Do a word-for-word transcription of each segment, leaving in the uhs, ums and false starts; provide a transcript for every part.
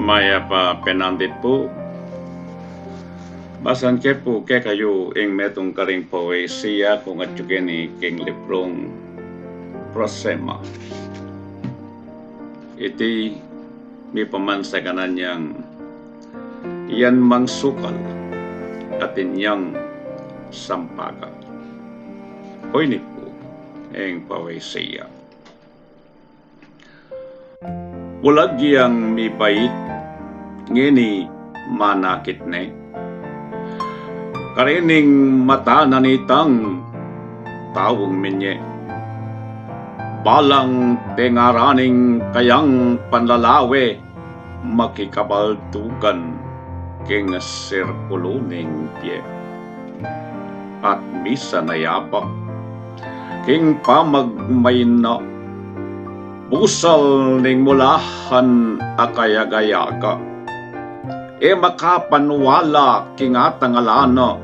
Mayap a penandit pu. Basan ke pu kekayu ing metung karing poesia kung atyu keni king librung Prosema. Iti mipamansagan yang Yan Mang Sukal, atin yang Sampaga. Oyni pu ing poesia. Bulag yang mibait, ngeni manakit ne. Karining mata na nitang taung minye. Balang tengaraning kayang panlalawe, makikabaldugan king sirkulu ning bie. At misan a yabak king pamagmaina, busal ning mulahan a kayagayaga. E makapanwala king atangalana,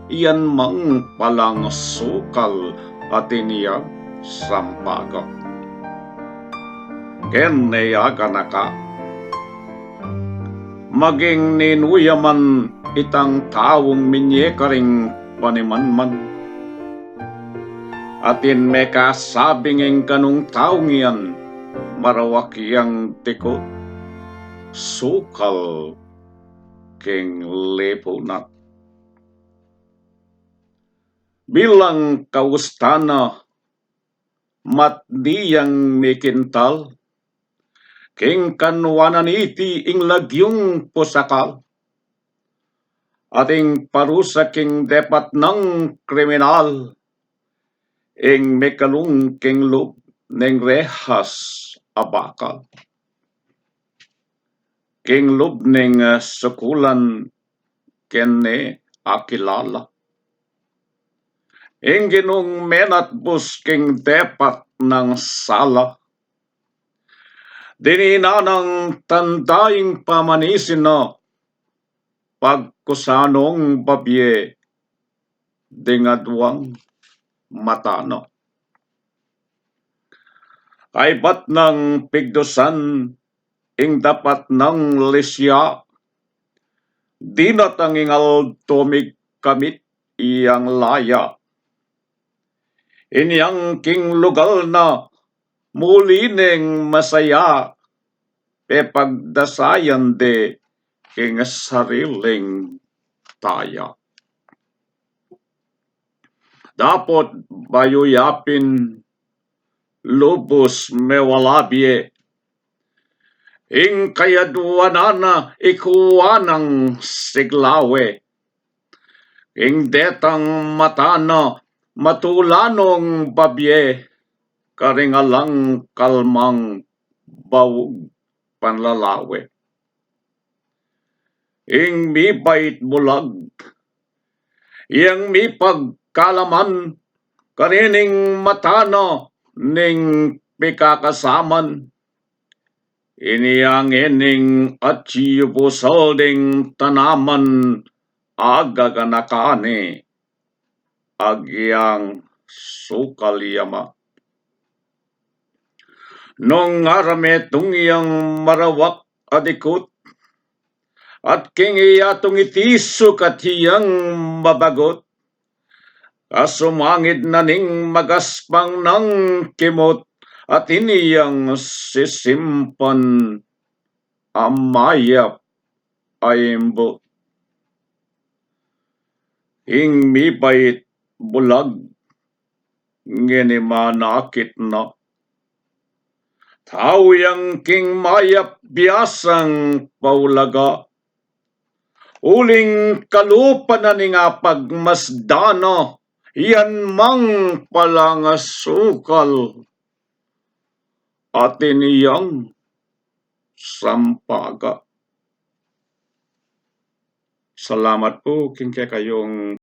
yan mang palang Sukal atin yang Sampaga. Ken ne ya ganaka, maging ninu ya man itang taung minye karing panimanman. Atin mekasabing ing ganung taung yan, marawak yang dikut, sukal king lipunan. Bilang kaustana, matni yang mikintal, king kanwanan iti ing lagyung pusakal. Ating parusa king depat nang kriminal, ing mikalung king lub ning rehas a bakal. King lub ning, eh, sukulan kene akilala. Ing Ginung menatbus king depat nang sala. Dininan nang tanda ing pamanisin na, pagkusanung babie ding aduang mata na. Kaybat nang pigdusan ing dapat nang lisya, dinatang ing aldo migkamit yang laya. Inyang king lugal na muli neng masaya, pepagdasayan de king sariling taya. Dapot bayu ya pin lubus mewala bie, ing kayaduanan na ikuan nang siglawe. Ing detang mata na matulanung babie, karing alang kalmang baug panlalawe. Ing mibait bulag, yang mipagkalaman, karining mata na ning pikakasaman. Inyang ining atyu busal ding tanaman, agaganaka ne agyang Sukal ya ma. Nung arametung yang marawak a dikut, at king iyatung iti sukat yang mabagut, kasumangid na ning magaspang nang kimut, at ini yang sisimpan a mayap a imbut. Ing mibait bulag, ngeni manakit na. Tau yang king mayap biasang paulaga. Uling kalupa na ning apagmasdan na, yan mang palang Sukal atin yang Sampaga. Salamat pu king kekayung